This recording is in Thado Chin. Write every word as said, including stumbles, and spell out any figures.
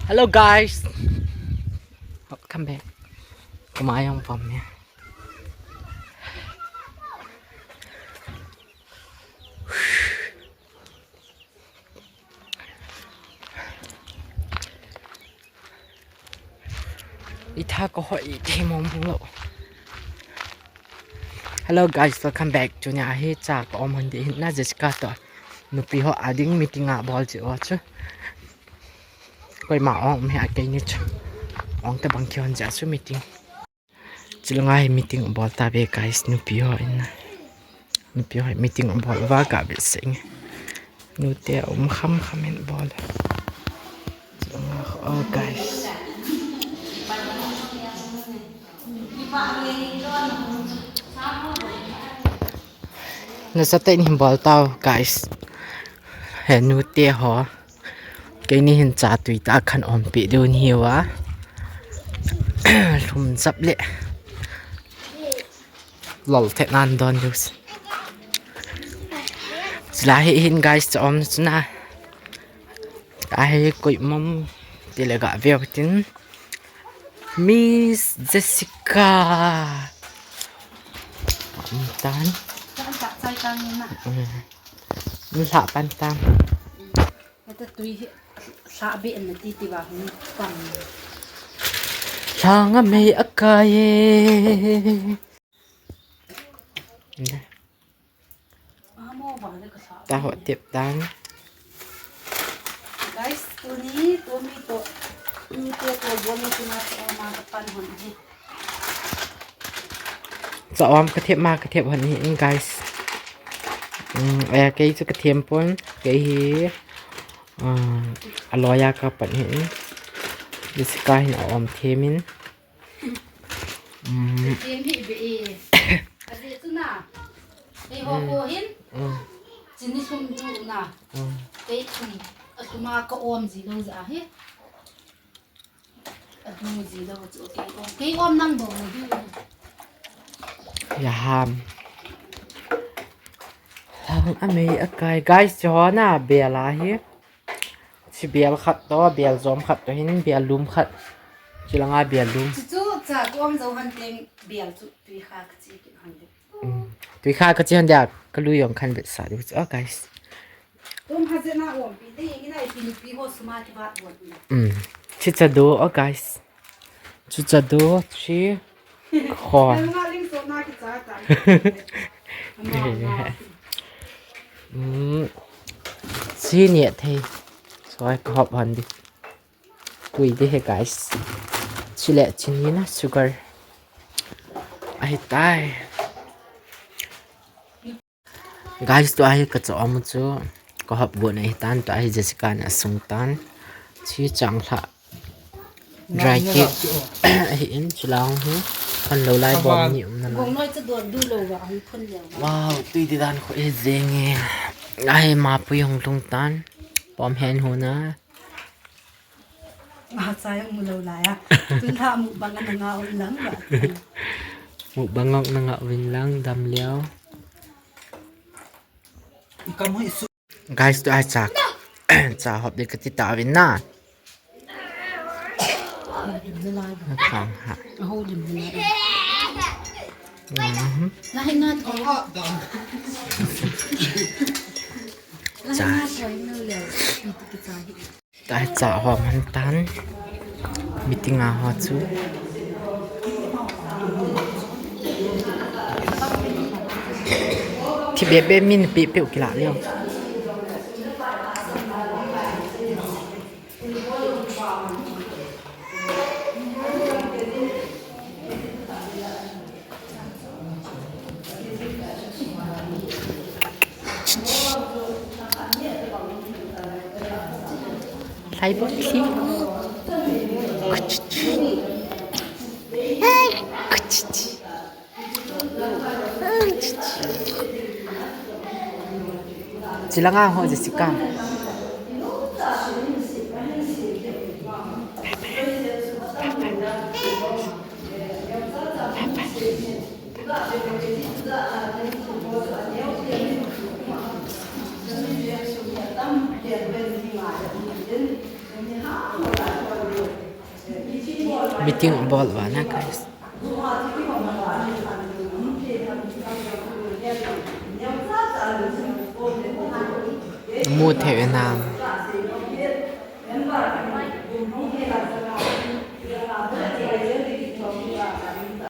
Hello guys. Welcome back to my own farm here. Itha ko ho i thei mong mong lo. Hello guys, welcome back. Tunia hi cha ka om hon ding ahin na, Jessica to nupi ho ading meeting abol chu o chu. Koima ong um hih a, keini chu ong tabang kihon jeh a chu meeting. Chulanga hi meeting abol tave guys, nupi ho in na. Nupi ho meeting abol uva ka be seng. Nute um kham kham in bol. Chulanga ho, oh guys. Nasatah in hin bol tau guys. He nute ho. Keini hin cha tui tah khan ompeh diu ahi uva. Lhum jap le lol the nan don diu. Chulai hi hin guys, cha om chu na. Ahi koi mom ti le ga veu tin. Miss Jessica. Tan. Tan tak chai tan na. Mm. Ni hla pan tan. Heta tui hi hla be na ti ti ba hung pam. Lhang a mei a kai e. Nda. Amo ba le ka hla. Ta ho tep tan. Guys, tuni, tuni to, nute to bol ni tuna to ma ka pan hon hi. Cha om ka thep ma ka thep hon hi in guys. Um, eh, kei chu ka them pon, kei hi, um, a loya ka pan hi in. Jessica hin a om them in. Um. Them hi be e. A je chu na. Ei ho ko hin. Um. Chini sum du na. Um. Kei chun a suma ka om ji lo ja hi. Adu ji lo chu kei om, kei om nang bou na hi. Ya ham. Lhang a mei a kai. Guys, chu ho na bel ahi. Chi bel khat to, bel jom khat to hin, bel lum khat. Chulanga bel lum. Chu chu cha ko om jo han teng bel chu tui kha ka chi ki han de. Um, tui kha ka chi han de, ka lui jong khan be sa diu chu, oh, guys. Tum ha je na om pi de, ngi na i pi ni pi ho suma ki bat bot ni. Um, chi cha do, oh, guys. Chu cha do, chi. Khon. Nang nga ling so na ki cha ta. Ama, ama. Um, chi ni thei. Soi ka hop han di. Pui di he, guys. Chule chini na sugar. Ahi tai. Guys, tua hi ka cha om chu ka hop go na hi tan, tua hi Jessica na sung tan. Chi chang lha. Dry cake. Ahi in chulang hi. Kan lo lai bom ni um na la. Gong noi cha don du lo wa hung phun le. Wow, tui di dan kho e jeng e. Ahi ma pui hung lung tan. Pom hen hu na. Nga cha jong mu lo lai a. Tun tha mukbang a na nga um lang ba. Mukbang a na nga um lang dam leo. Guys, tua hi cha, cha hop di ka ti ta vin na. Khang ha. Mhm. Cha. Tua hi cha hom han tan. Meeting a ho chu. Thi be be min pe pe u kila leo. Lhaibol thi. Chilanga ho Jessica. Meeting bol uva na, guys. Mu thei ve nam.